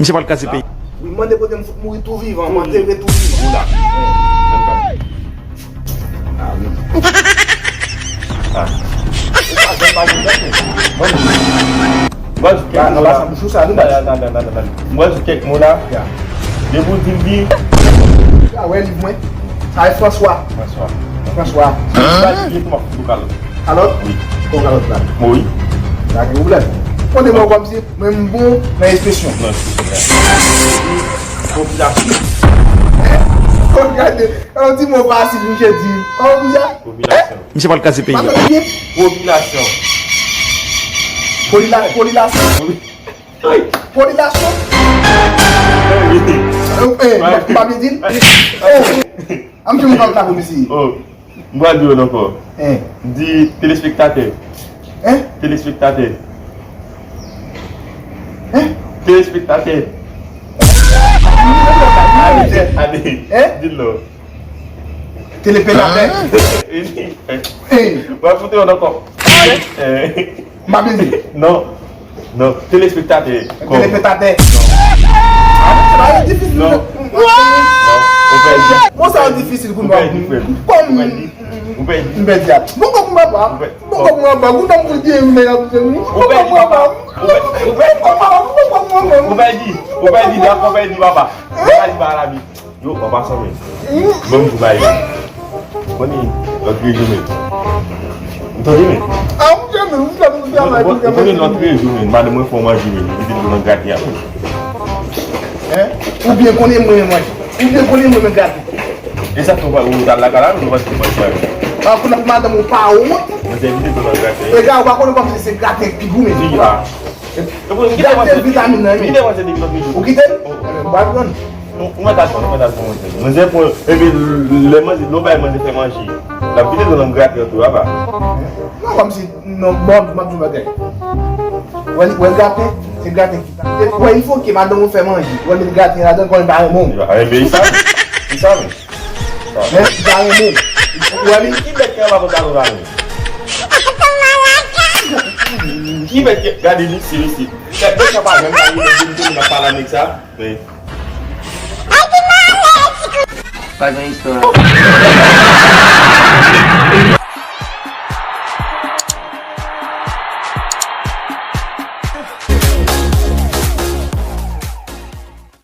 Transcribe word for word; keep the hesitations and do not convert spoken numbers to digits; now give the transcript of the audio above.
Misye pral kraze peyi. Wi, mande kote m fout mouri tou vivan, m antere tou vivan. Ou la. Ah, wi. Ah. Ou pa janm pa vin tande. Bon. Mwen di kèk mo la. Anba sa bouch ou sa, nou. Nan, nan, nan, nan, nan, nan. Mwen di kèk mo la. Ya. Depi w di m di. A wè liv mwen. Sa e François. François. François. Sa di byen kòman fout ou kalòt. Kalòt? Wi. Kon kalòt la. Wi. Pa gen pwoblèm. Kote mwen kòmsi mwen m bon nan ekspresyon. Nan ekspresyon. Popilasyon. Kon gade, yon ti mo fasil misye di. Kòman misye? Popilasyon. Misye pral kraze peyi a. Popilasyon. Polila-, polilasyon. Polilasyon. Eh, eh, m pa byen di l. Oh. An m fè yon kalòt la pou misye. Oh. M pral di w ankò. Hein? Di telespektatè. Hein? Telespektatè. Hein? Telespektatè. Ale, ale. Hein? Di l non. Telepetatè. Hein? Hein? M pral fout w ankò. Hein? M pa byen di. Non. Non, telespektatè. Telespektatè. Non. Ah, sa yo difisil. Non. Non, ou pèdi. Bon, sa yo difisil pou nou. Ou pèdi, frè m. Kòm ou pèdi. Ou pèdi. M pèdi a. Bon, kòm papa. Ou pèdi. Bon, kòm papa. Bon, kòm pou di, men, bon, kòm papa. Ou pèdi, papa. Ou pèdi. Ou pèdi. Ou pèdi, ou pèdi, papa. Ou pèdi, papa. Yo, an pasan, men. Bon, m di w bagay. Konnen lòt rezo, men. Ou tande, men? Ah, m tande, m tande, m tande. Bon, konnen lòt rezo, men. Madanm mwen fè w manje, men. Li kite dlo nan graten an. Hein? Oubyen konnen mwen manje. Oubyen konnen mwen manje graten. E sa fè w pa, ou t al lakay la, ou pa t manje bagay. Ah, konnen madanm ou pa wont. Mwen te kite dlo nan graten. E gade, ou pa konnen kòmsi se graten k pi goumen. Di, ah. Gade vitamin nan, men. Ou kite l? Ou pa pran. Ou mèt al pran, ou mèt al pran manzè. Manzè pran, epi lè manzè, lè w bay manzè fè manje, l ap vide nan graten an tou, apa. Non, kòmsi, non, bon, m ap di w bagay. Wè, wè graten, se graten ki ta. Wè, il faut que madanm ou fè manje. Wè, met graten ladan, kòm li pa renmen w. Enben, li sa, li sa, men. Men, li pa renmen w. Wè, li. Ki bèt ki anba pantalon la, men? Ki bèt ki, gade, li, se, se. Gade, sa pa janm pa rive, vin tounen ap pale a nèg sa. Men. Pa gen istwa.